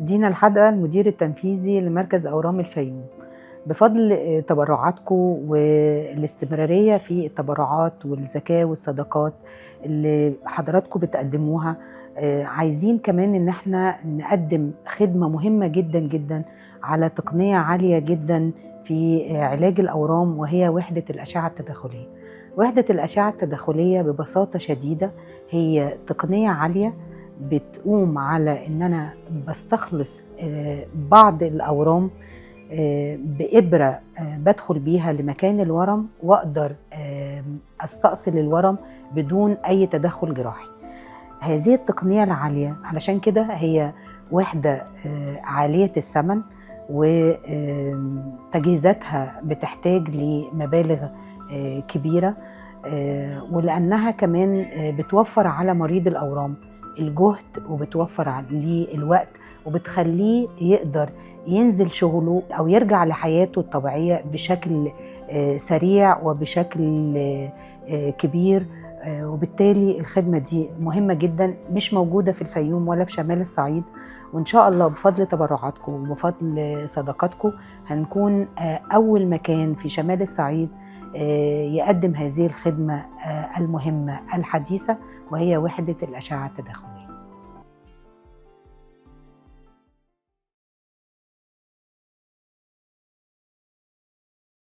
دينا الحدقة، المدير التنفيذي لمركز أورام الفيوم. بفضل تبرعاتكم والاستمرارية في التبرعات والزكاة والصدقات اللي حضراتكم بتقدموها، عايزين كمان إن احنا نقدم خدمة مهمة جدا جدا على تقنية عالية جدا في علاج الأورام، وهي وحدة الأشعة التداخلية. وحدة الأشعة التداخلية ببساطة شديدة هي تقنية عالية بتقوم على إن أنا بستخلص بعض الأورام بإبرة بدخل بيها لمكان الورم، وأقدر أستأصل الورم بدون أي تدخل جراحي. هذه التقنية العالية علشان كده هي وحدة عالية الثمن، وتجهيزاتها بتحتاج لمبالغ كبيرة، ولأنها كمان بتوفر على مريض الأورام الجهد، وبتوفر ليه الوقت، وبتخليه يقدر ينزل شغله أو يرجع لحياته الطبيعية بشكل سريع وبشكل كبير. وبالتالي الخدمة دي مهمة جدا، مش موجودة في الفيوم ولا في شمال الصعيد. وإن شاء الله بفضل تبرعاتكم وبفضل صدقاتكم هنكون أول مكان في شمال الصعيد يقدم هذه الخدمة المهمة الحديثة، وهي وحدة الأشعة التداخلية.